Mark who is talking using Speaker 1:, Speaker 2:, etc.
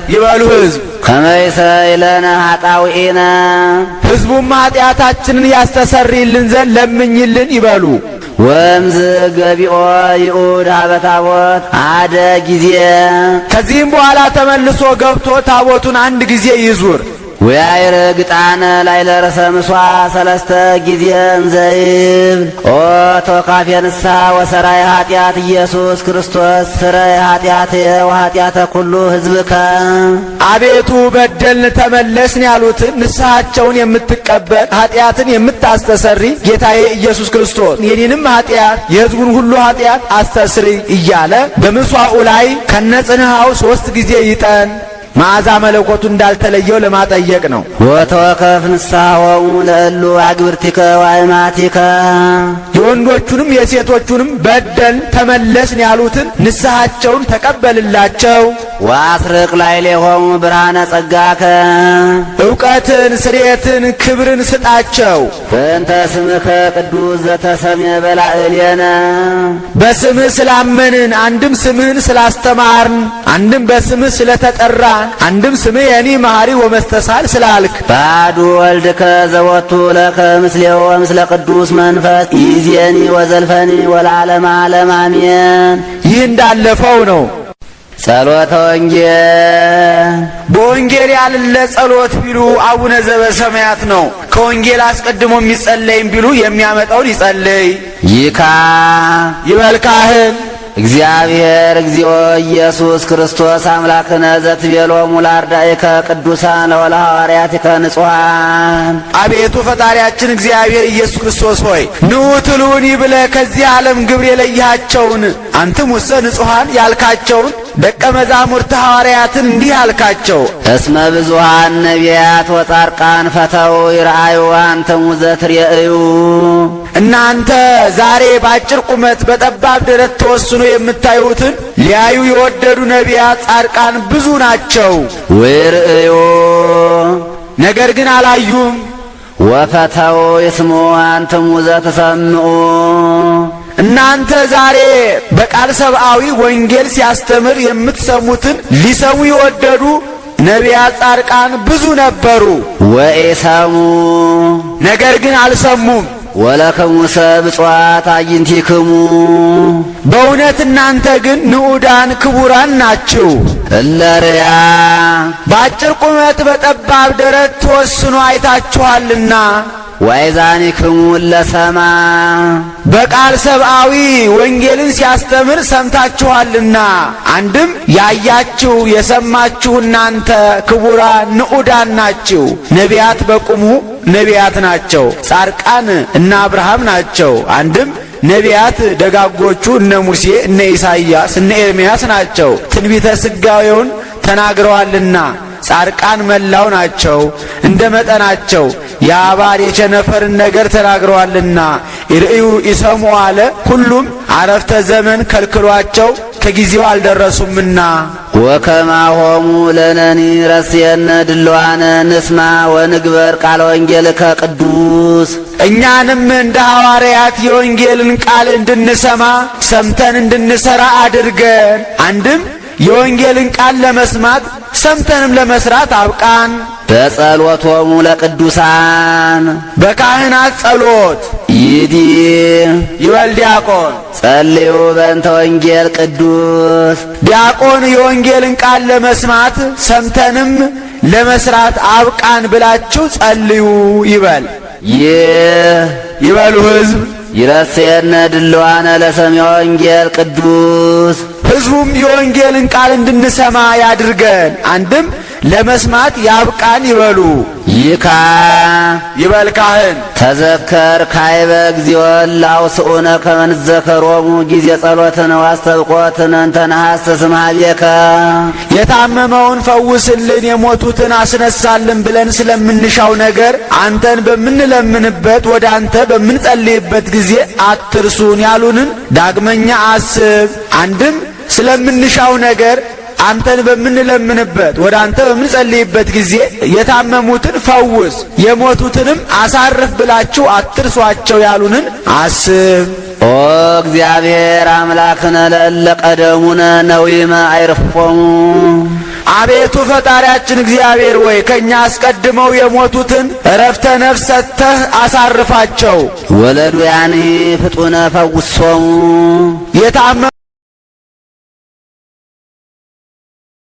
Speaker 1: ይበሉ ሕዝብ።
Speaker 2: ከመ ይስረይ ለነ ኃጣውኢነ።
Speaker 1: ሕዝቡም ኃጢአታችንን ያስተሰርይልን ዘንድ ለምኝልን ይበሉ።
Speaker 2: ወእምዝ ገቢኦ ይኡድ ኀበ ታቦት አደ ጊዜ።
Speaker 1: ከዚህም በኋላ ተመልሶ ገብቶ ታቦቱን አንድ ጊዜ ይዙር።
Speaker 2: ወያዕርግ ዕጣነ ላዕለ ርእሰ ምሥዋዕ ሰለስተ ጊዜ እንዘ ይብል ኦ ተወካፌ ንስሐ ወሰራይ ኃጢአት ኢየሱስ ክርስቶስ ስረይ ኃጢአትየ ወኃጢአተ ኩሉ ሕዝብከ።
Speaker 1: አቤቱ በደልን ተመለስን ያሉትን ንስሐቸውን የምትቀበል ኃጢአትን የምታስተሰሪ ጌታዬ ኢየሱስ ክርስቶስ የኔንም ኃጢአት የሕዝቡን ሁሉ ኃጢአት አስተስሪ እያለ በምሥዋዑ ላይ ከነጽንሃው 3 ጊዜ ይጠን። መዓዛ መለኮቱ እንዳልተለየው ለማጠየቅ ነው።
Speaker 2: ወተወከፍ ንስሐሆሙ ለእሉ አግብርቲከ ወአእማቲከ።
Speaker 1: የወንዶቹንም የሴቶቹንም በደል ተመለስን ያሉትን ንስሐቸውን ተቀበልላቸው።
Speaker 2: ወአስርቅ ላዕሌሆሙ ብርሃነ ጸጋከ።
Speaker 1: ዕውቀትን፣ ስርየትን፣ ክብርን ስጣቸው።
Speaker 2: በእንተ ስምከ ቅዱስ ዘተሰምየ በላዕሌነ።
Speaker 1: በስምህ ስላመንን፣ አንድም ስምህን ስላስተማርን፣ አንድም በስምህ ስለተጠራን፣ አንድም ስምህ የኔ መሐሪ ወመስተሳል ስላልክ
Speaker 2: ባዱ ወልድከ ዘወቱ ለከ ምስሌው ወምስለ ቅዱስ መንፈስ ይእዜኒ ወዘልፈኒ ወለዓለመ ዓለም አሜን።
Speaker 1: ይህ እንዳለፈው ነው።
Speaker 2: ጸሎተ ወንጌል።
Speaker 1: በወንጌል ያለ ጸሎት ቢሉ አቡነ ዘበሰማያት ነው። ከወንጌል አስቀድሞ የሚጸለይም ቢሉ የሚያመጣውን ይጸልይ።
Speaker 2: ይካ
Speaker 1: ይበል ካህን።
Speaker 2: እግዚአብሔር እግዚኦ ኢየሱስ ክርስቶስ አምላክነ ዘትቤሎሙ ለአርዳኢከ ቅዱሳን ወለሐዋርያቲከ ንጹሐን።
Speaker 1: አቤቱ ፈጣሪያችን እግዚአብሔር ኢየሱስ ክርስቶስ ሆይ ኑ ትሉኒ ብለህ ከዚህ ዓለም ግብር የለየሃቸውን አንትሙ ውስተ ንጹሐን ያልካቸውን ደቀ መዛሙርት ሐዋርያትን እንዲህ አልካቸው።
Speaker 2: እስመ ብዙኃን ነቢያት ወጻድቃን ፈተው ይርአዩ አንትሙ ዘትርእዩ።
Speaker 1: እናንተ ዛሬ ባጭር ቁመት በጠባብ ደረት ተወስኖ የምታዩትን ሊያዩ የወደዱ ነቢያት ጻድቃን ብዙ ናቸው።
Speaker 2: ወይርእዩ
Speaker 1: ነገር ግን አላዩም።
Speaker 2: ወፈተው ይስምዑ አንትሙ ዘትሰምዑ።
Speaker 1: እናንተ ዛሬ በቃል ሰብአዊ ወንጌል ሲያስተምር የምትሰሙትን ሊሰሙ የወደዱ ነቢያት ጻድቃን ብዙ ነበሩ።
Speaker 2: ወኢሰሙ
Speaker 1: ነገር ግን አልሰሙም።
Speaker 2: ወለክሙሰ ብፁዓት አዕይንቲክሙ።
Speaker 1: በእውነት እናንተ ግን ንዑዳን ክቡራን ናችሁ።
Speaker 2: እለ ርእያ
Speaker 1: በአጭር ቁመት በጠባብ ደረት ተወስኖ አይታችኋልና።
Speaker 2: ወአእዛኒክሙ እለ ሰምዓ
Speaker 1: በቃል ሰብአዊ ወንጌልን ሲያስተምር ሰምታችኋልና። አንድም ያያችሁ የሰማችሁ እናንተ ክቡራን ንዑዳን ናችሁ። ነቢያት በቁሙ ነቢያት ናቸው። ጻድቃን እነ አብርሃም ናቸው። አንድም ነቢያት ደጋጎቹ እነ ሙሴ፣ እነ ኢሳይያስ፣ እነ ኤርምያስ ናቸው። ትንቢተ ሥጋዌውን ተናግረዋልና። ጻድቃን መላው ናቸው እንደ መጠናቸው የአባል የቸነፈርን ነገር ተናግረዋልና። ይርእዩ ይሰሙ አለ። ሁሉም አረፍተ ዘመን ከልክሏቸው ከጊዜው አልደረሱምና።
Speaker 2: ወከማሆሙ ለነኒ ረስየነ ድልዋነ ንስማ ወንግበር ቃለ ወንጌልከ ቅዱስ።
Speaker 1: እኛንም እንደ ሐዋርያት የወንጌልን ቃል እንድንሰማ ሰምተን እንድንሰራ አድርገን። አንድም የወንጌልን ቃል ለመስማት ሰምተንም ለመስራት አብቃን።
Speaker 2: በጸሎቶሙ ለቅዱሳን
Speaker 1: በካህናት ጸሎት
Speaker 2: ይዲ
Speaker 1: ይበል ዲያቆን።
Speaker 2: ጸልዩ በእንተ ወንጌል ቅዱስ።
Speaker 1: ዲያቆን የወንጌልን ቃል ለመስማት ሰምተንም ለመስራት አብቃን ብላችሁ ጸልዩ ይበል።
Speaker 2: ይህ
Speaker 1: ይበሉ ሕዝብ።
Speaker 2: ይረስየነ ድልዋነ ለሰሚዐ ወንጌል ቅዱስ።
Speaker 1: ሕዝቡም የወንጌልን ቃል እንድንሰማ ያድርገን። አንድም ለመስማት ያብቃን ይበሉ።
Speaker 2: ይካ
Speaker 1: ይበል ካህን።
Speaker 2: ተዘከር ካይበ እግዚኦ ላውስኡነ ከመ ንዘከሮሙ ጊዜ ጸሎትነ ዋስተብቆትነ እንተ ነሐስስ እምኀቤከ።
Speaker 1: የታመመውን ፈውስልን፣ የሞቱትን አስነሳልን ብለን ስለምንሻው ነገር አንተን በምንለምንበት ወደ አንተ በምንጸልይበት ጊዜ አትርሱን ያሉንን ዳግመኛ አስብ። አንድም ስለምንሻው ነገር አንተን በምንለምንበት ወደ አንተ በምንጸልይበት ጊዜ የታመሙትን ፈውስ፣ የሞቱትንም አሳርፍ ብላችሁ አትርሷቸው ያሉንን አስብ።
Speaker 2: ኦ እግዚአብሔር አምላክነ ለእለ ቀደሙነ ነዊመ አይርፎሙ።
Speaker 1: አቤቱ ፈጣሪያችን እግዚአብሔር ወይ ከእኛ አስቀድመው የሞቱትን ዕረፍተ ነፍስ ሰጥተህ አሳርፋቸው።
Speaker 2: ወለዱያንሂ ፍጡነ ፈውሶሙ
Speaker 1: የታመሙትንም